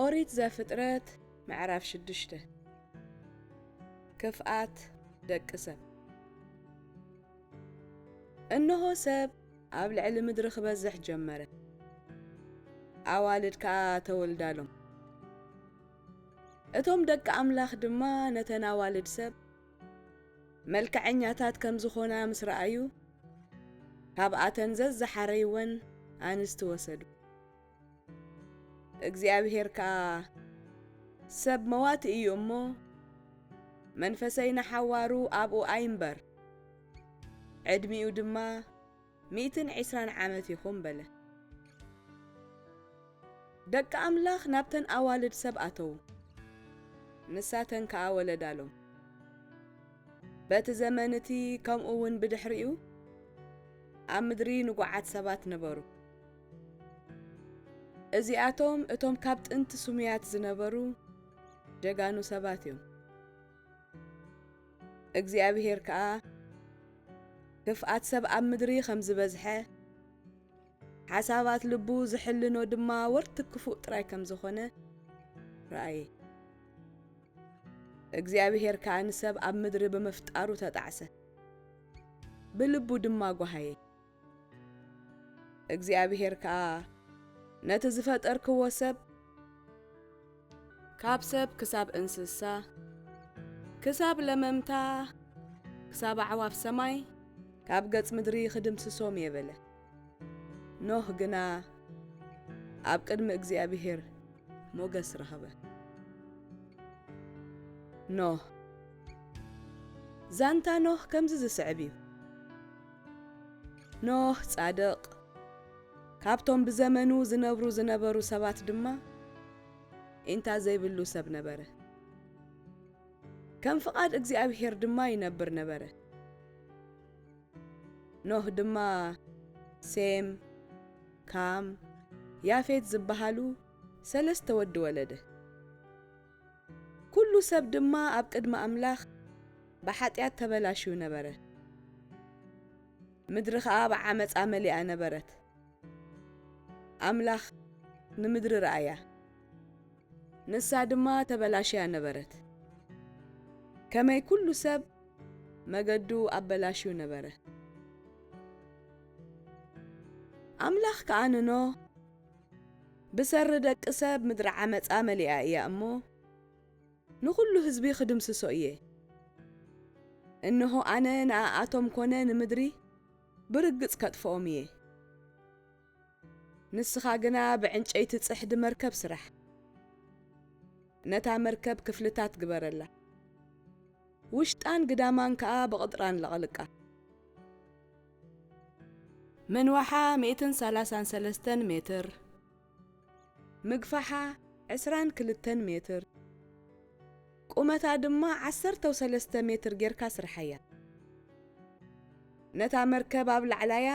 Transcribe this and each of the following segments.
ኦሪት ዘፍጥረት ምዕራፍ ሽዱሽተ። ክፍኣት ደቂ ሰብ። እንሆ ሰብ ኣብ ልዕሊ ምድሪ ክበዝሕ ጀመረ፣ ኣዋልድ ከኣ ተወልዳሎም። እቶም ደቂ ኣምላኽ ድማ ነተን ኣዋልድ ሰብ መልክዐኛታት ከም ዝኾና ምስ ረኣዩ፣ ካብኣተን ዘዝሓረይወን ኣንስቲ ወሰዱ። እግዚኣብሄር ከኣ፣ "ሰብ መዋቲ እዩ እሞ፣ መንፈሰይ ንሓዋሩ ኣብኡ ኣይንበር፣ ዕድሚኡ ድማ ሚእትን ዒስራን ዓመት ይኹን" በለ። ደቂ ኣምላኽ ናብተን ኣዋልድ ሰብ ኣተዉ፣ ንሳተን ከኣ ወለዳሎም። በቲ ዘመን እቲ፣ ከምኡ እውን ብድሕሪኡ፣ ኣብ ምድሪ ንጉዓት ሰባት ነበሩ። እዚኣቶም እቶም ካብ ጥንቲ ስሙያት ዝነበሩ ጀጋኑ ሰባት እዮም። እግዚኣብሄር ከኣ፣ ክፍኣት ሰብ ኣብ ምድሪ ከም ዝበዝሐ፣ ሓሳባት ልቡ ዝሕልኖ ድማ ወርቲ ክፉእ ጥራይ ከም ዝኾነ ረኣየ። እግዚኣብሄር ከኣ ንሰብ ኣብ ምድሪ ብምፍጣሩ ተጣዕሰ፣ ብልቡ ድማ ጓሃየ። እግዚኣብሄር ከኣ፣ "ነቲ ዝፈጠርክዎ ሰብ፣ ካብ ሰብ ክሳብ እንስሳ፣ ክሳብ ለመምታ፣ ክሳብ ኣዕዋፍ ሰማይ፣ ካብ ገጽ ምድሪ ክድምስሶም እየ" በለ። ኖህ ግና ኣብ ቅድሚ እግዚኣብሄር ሞገስ ረኸበ። ኖህ። ዛንታ ኖህ ከምዚ ዝስዕብ እዩ። ኖህ ጻድቕ፣ ካብቶም ብዘመኑ ዝነብሩ ዝነበሩ ሰባት ድማ ኢንታ ዘይብሉ ሰብ ነበረ። ከም ፍቓድ እግዚኣብሄር ድማ ይነብር ነበረ። ኖህ ድማ ሴም፣ ካም፣ ያፌት ዝበሃሉ ሰለስተ ወዲ ወለደ። ኩሉ ሰብ ድማ ኣብ ቅድሚ ኣምላኽ ብሓጢኣት ተበላሽዩ ነበረ። ምድሪ ኸኣ ብዓመጻ መሊኣ ነበረት። ኣምላኽ ንምድሪ ረኣያ፣ ንሳ ድማ ተበላሽያ ነበረት። ከመይ ኩሉ ሰብ መገዱ ኣበላሽዩ ነበረ። ኣምላኽ ከኣ ንኖህ፣ "ብሰሪ ደቂ ሰብ ምድሪ ዓመጻ መሊኣ እያ እሞ፣ ንኹሉ ህዝቢ ክድምስሶ እየ። እንሆ ኣነ ንኣኣቶም ኮነ ንምድሪ ብርግጽ ከጥፍኦም እየ። ንስኻ ግና ብዕንጨይቲ ጽሕዲ መርከብ ስራሕ። ነታ መርከብ ክፍልታት ግበረላ። ውሽጣን ግዳማን ከኣ ብቕጥራን ለቕልቃ። መንዋሓ ሚእትን ሰላሳን ሰለስተን ሜትር፣ ምግፋሓ ዕስራን ክልተን ሜትር፣ ቁመታ ድማ ዓሰርተው ሰለስተ ሜትር ጌርካ ስርሓያ። ነታ መርከብ ኣብ ላዕላያ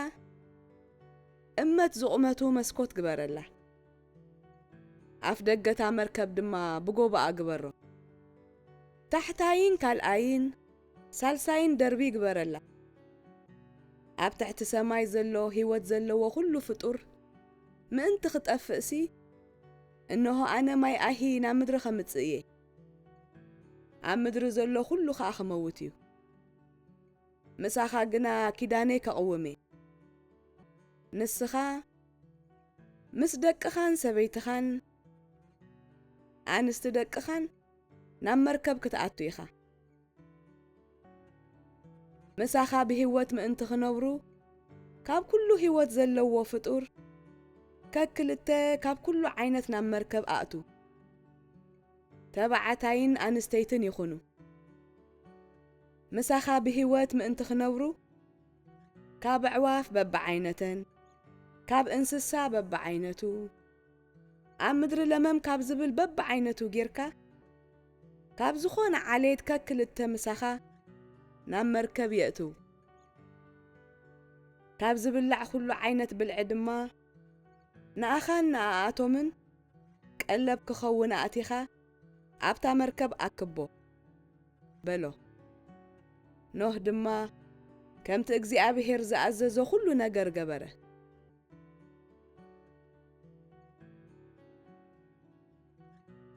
እመት ዝቑመቱ መስኮት ግበረላ። ኣፍ ደገታ መርከብ ድማ ብጎባኣ ግበሮ። ታሕታይን ካልኣይን ሳልሳይን ደርቢ ግበረላ። ኣብ ትሕቲ ሰማይ ዘሎ ህይወት ዘለዎ ኩሉ ፍጡር ምእንቲ ክጠፍእሲ፣ እንሆ ኣነ ማይ ኣሂ ናብ ምድሪ ከምጽእ እየ። ኣብ ምድሪ ዘሎ ኩሉ ኸኣ ክመውት እዩ። ምሳኻ ግና ኪዳነይ ከቕውም እየ። ንስኻ ምስ ደቅኻን ሰበይትኻን ኣንስቲ ደቅኻን ናብ መርከብ ክትኣቱ ኢኻ። ምሳኻ ብህይወት ምእንቲ ክነብሩ፣ ካብ ኩሉ ህይወት ዘለዎ ፍጡር ከክልተ ካብ ኩሉ ዓይነት ናብ መርከብ ኣእቱ። ተባዕታይን ኣንስተይትን ይኹኑ። ምሳኻ ብህይወት ምእንቲ ክነብሩ፣ ካብ ኣዕዋፍ በብዓይነተን፣ ካብ እንስሳ በብዓይነቱ፣ ኣብ ምድሪ ለመም ካብ ዝብል በብዓይነቱ ጌርካ፣ ካብ ዝኾነ ዓሌት ከክልተ ምሳኻ ናብ መርከብ የእትው። ካብ ዝብላዕ ኩሉ ዓይነት ብልዒ ድማ ንኣኻን ንኣኣቶምን ቀለብ ክኸውን ኣእቲኻ ኣብታ መርከብ ኣክቦ፣ በሎ። ኖህ ድማ ከምቲ እግዚኣብሄር ዝኣዘዞ ኩሉ ነገር ገበረ።